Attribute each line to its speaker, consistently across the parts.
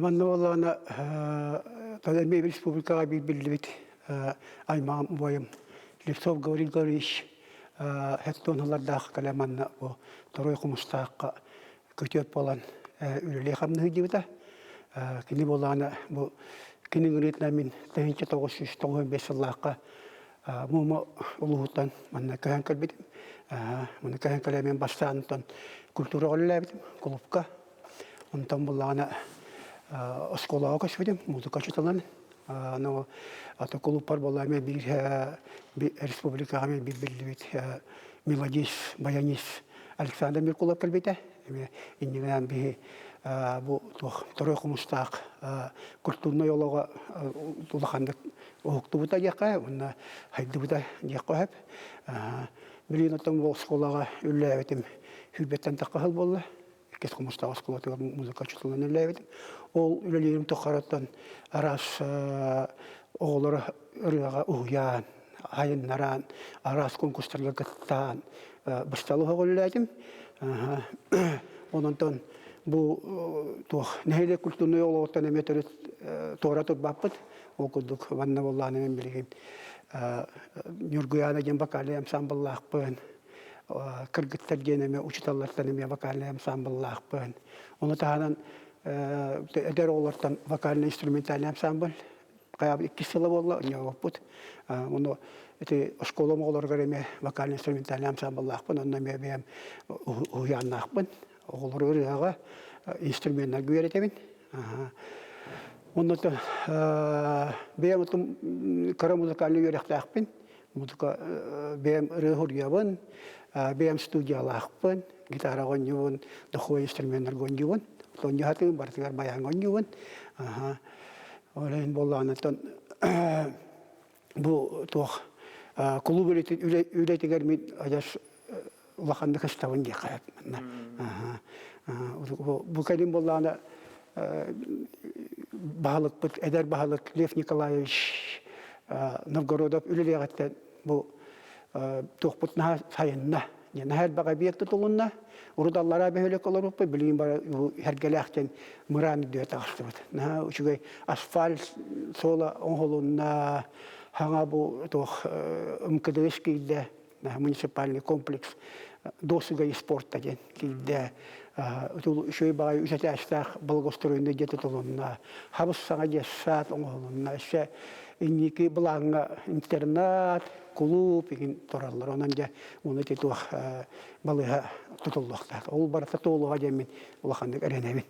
Speaker 1: Манна буоллаҕына эмиэ республикаҕа биир биллибит аймаҕым убайым Левцов Гаврил Гаврильевич хеттон ылардаах кэлэ манна бу Торуй Хомустаахха күтүөт буолан үлэлии хамнаһыы диэбитэ. Кини буоллаҕына бу кини ыҥырыытынан мин 1995 сыллаахха Муома улууһуттан манна көһөн кэлбитим. Манна көһөн кэлэн мен бастаан культураҕа үлэлээбитим кулуупка. Онтон буллаҕына оскуолаҕа көспүтүм, музыка учууталынан. Аны аты кулууппар буолла мен биир республикаҕа мен биир биллибит мелодист, баянист Александр Меркулов кэлбитэ. Эми иннигинэн биһи бу туох второй хомустаах культурнай олоҕо улаханнык уһуктубута диэххэ уонна хайдыбыта диэххэ сөп. Билигин оттон бу оскуолаҕа үлэлээбитим сүүрбэттэн тахха сыл буолла. Иккис хомустаах оскуолатыгар музыка учууталынан үлэлээбитим. Ол үлэлиирим тухарыттан араас оҕолору ырыаҕа уһуйаан, айыннаран, араас конкурстарга кыттаан бысталы оһоҕуллаатым. Ононтон бу туох нэһилиэк культурнай олоҕуттан эмиэ төрүт туора турбаппыт. Ол курдук манна буоллаҕына мен билигин Ньургуйаана диэн вокальнай ансамбллаахпын. Кыргыттар диэн эмиэ учууталлартан эмиэ вокальнай ансамбллаахпын. Ону таһынан эдэр оҕолортон вокально-инструментальный ансамбль хайаабыт иккис сыла буолла, онньообоппут. Ону ити оскуолам оҕолоругар эмиэ вокально-инструментальный ансамбллаахпын, онно эмиэ бэйэм уһуйааннаахпын. Оҕолору ырыаҕа, инструменнарга үөрэтэбин. Онно бэйэм отум кыра музыкальный үөрэхтээхпин. Музыка бэйэм ырыа суруйабын, бэйэм студиялаахпын, гитара оонньуубун, духовой инструменнарга оонньуубун. Оонньуу барытыгар баяҥҥа оонньуубун. Ол иһин буоллаҕына бу туох кулууп үлэтигэр мин адьас улаханнык ыстабын диэххэ манна. Бу кэлин буоллаҕына баһылыкпыт эдэр баһылык Лев Николаевич Новгородов үлэлиэҕиттэн бу туохпут наһаа сайынна. Наһаа элбэх объект тутулунна. Урут аллараа бөһүөлэк олорбуппут, билигин бары Эргэлээхтэн мыраан үрдүгэр таҕыстыбыт. Наһаа үчүгэй асфальт суола оҥоһулунна, хаҥа бу туох МКДС киирдэ, муниципальный комплекс досуга и спорта диэн киирдэ. Үчүгэй баҕайы үс этээстээх благоустроенный дьиэ тутулунна. Хабыс саҥа дьиэ-саад оҥоһулунна. Өссө инники былааҥҥа интернат, кулууп игин тураллар. Онон дьэ уну ити туох балыыһа тутуллуохтаах. Ол барыта туолуоҕа диэммин улаханнык эрэнэбин.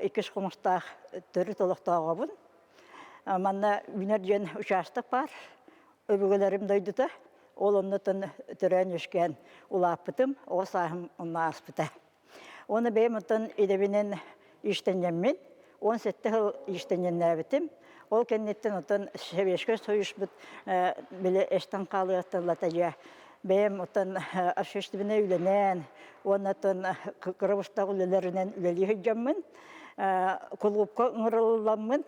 Speaker 2: Иккис Хомустаах төрүт олохтооҕобун. Манна Үүнэр диэн учаастак баар. Өбүгэлэрим дойдута. Ол оннуттан төрөөн-үөскээн улааппытым, оҕо сааһым онно ааспыта. Уонна бэйэм оттон идэбинэн иистэнньэммин, 17 сыл иистэнньэннээбитим. Ол кэнниттэн оттон Сэбиэскэй Союзпут били эстэн хаалыахтан латайа бэйэм оттон общественнай үлэнэн уонна оттон кыра быстах үлэлэринэн үлэлии сылдьаммын, кулуупка ыҥырылламмын,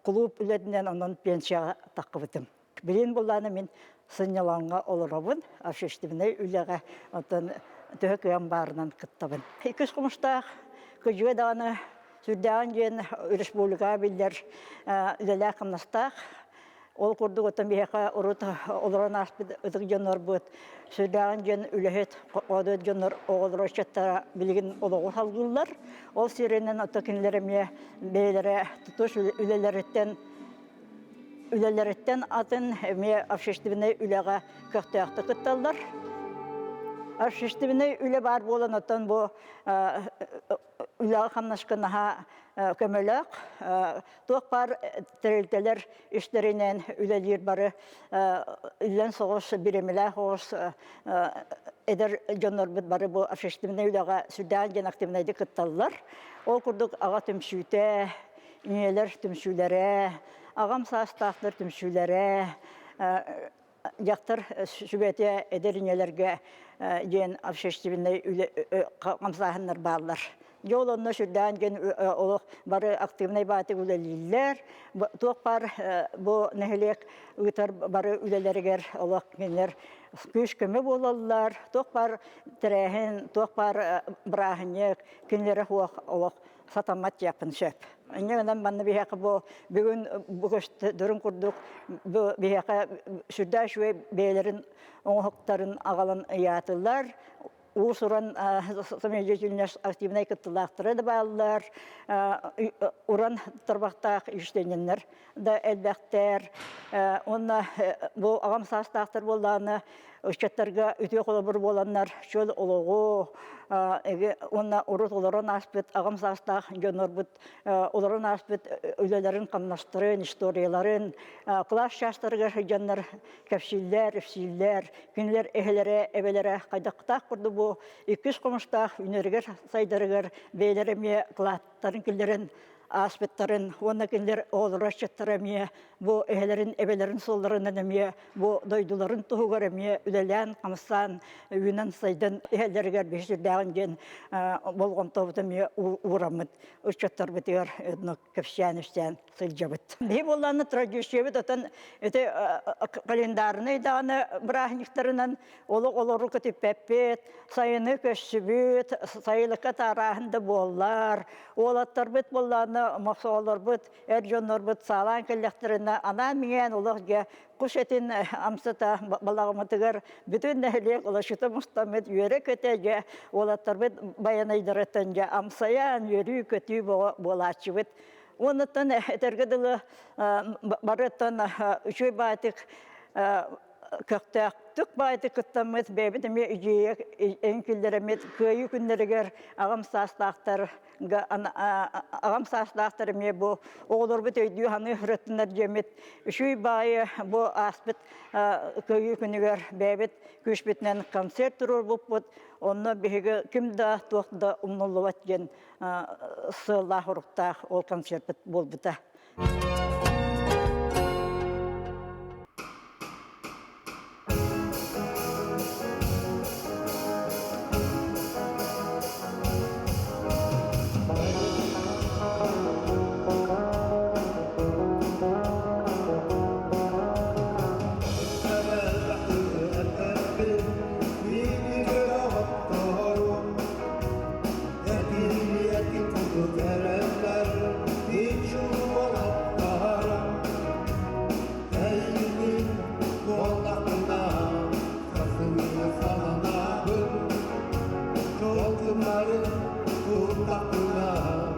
Speaker 2: кулууп үлэтинэн онон пенсияҕа таххыбытым. Билин буллааны мин сынньалаҥҥа олоробун, общественнай үлэҕэ оттон төһө кыам баарынан кыттабын. Иккис хомустаах кыдьыга даҕаны сүрдээҕин диэн республикаҕа биллэр үлэлээх-хамнастаах. Ол курдук оттон биһиэхэ урут олорон ааспыт ытык дьоннорбут сүрдээҕин диэн үлэһит хоодуот дьоннор оҕолоро ыччаттара билигин олоҕу салгыыллар. Ол сиринэн ото кинилэр эмиэ бэйэлэрэ тутус үлэлэриттэн үлэлэриттэн атын эмиэ общественнай үлэҕэ көхтөөхтүк кытталлар. Общественнай үлэ баар буолан оттон бу үлэҕэ-хамнаска наһаа көмөлөөх. Туох баар тэрилтэлэр истэринэн үлэлиир бары үллэн соҕус, бириэмэлээх оҕус эдэр дьоннорбут бары бу общественнай үлэҕэ сүрдээх диэн активнайдык кытталлар. Ол курдук аҕа түмсүүтэ, ийэлэр түмсүүлэрэ, аҕам саастаахтар түмсүүлэрэ, дьахтар сүбэтэ эдэр ийэлэргэ диэн общественнай үлэ хамсааһыннар бааллар. Дьэ ол онно сүрдээн диэн олох бары активнай баатык үлэлииллэр. Туох баар бу нэһилиэк ыытар бары үлэлэригэр олох кинилэр күүс-көмө буолаллар. Туох баар тэрээһин, туох баар бырааһынньык кинилэрэ суох олох сатаммат диэхпин сөп. Инньэ гынан манна биһиэхэ бу бүгүн бу көстөрүн курдук бу биһиэхэ сүрдээх үчүгэй бэйэлэрин оҥоһуктарын аҕалан ыйаатылар. Уус-уран самодеятельность активнай кыттыылаахтара да бааллар, уран тарбахтаах иистэнньэннэр да элбэхтэр. Уонна бу аҕам саастаахтар буоллаҕына ыччаттарга үтүө холобур буоланнар чөл олоҕу уонна урут олорон ааспыт аҕам саастаах дьоннорбут олорон ааспыт үлэлэрин-хамнастарын, историяларын кылаас чаастарыгар сылдьаннар кэпсииллэр, үпсииллэр. Кинилэр эһэлэрэ, эбэлэрэ хайдахтаах курдук бу иккис хомустаах үүнэригэр сайдарыгар бэйэлэрэ эмиэ кылааттарын киллэрэн ааспыттарын уонна кинилэр оҕолоро ыччаттара эмиэ бу эһэлэрин эбэлэрин суолларынан эмиэ бу дойдуларын туһугар эмиэ үлэлээн-хамсаан үүнэн-сайдан иһэллэригэр биһи сүрдээҕин диэн болҕомтобут эмиэ уураммыт ыччаттарбытыгар кэпсээн-ипсээн сылдьабыт. Биһи буоллааны традициябыт отон ити календарнай даҕаны бырааһынньыктарынан олох олору көтүппэппит, сайыны көссүбүт, сайылыкка таарааһын да буоллар, уолаттарбыт буоллааны мохсоҕолорбут, эр дьоннорбут саалаан кэллэхтэринэ анаан-минээн олох дьэ кус этин амсата балаҕаммытыгар бүтүн нэһилиэк олочута мустаммыт үөрэ-көтө дьэ уолаттарбыт байанайдарыттан дьэ амсайан үөрүү-көтүү буолааччыбыт. Уонуттан этэргэ дылы барыттан үчүгэй баайтык көхтөөхтүк баайдык кыттаммыт бэйэбит эмиэ идея эҥкиллэрэммит кыайыы күннэригэр аҕам саастаахтар аҕам саастаахтар эмиэ бу оҕолорбут өйдүү саныы сырыттыннар диэммит үчүгэй баайы бу ааспыт кыайыы күнүгэр бэйэбит күүспүтүнэн концерт туруорбуппут онно биһиги ким да туох да умнуллубат диэн сыаллаах-соруктаах ол концерпыт буолбута.
Speaker 3: Жолтымары туттақпына.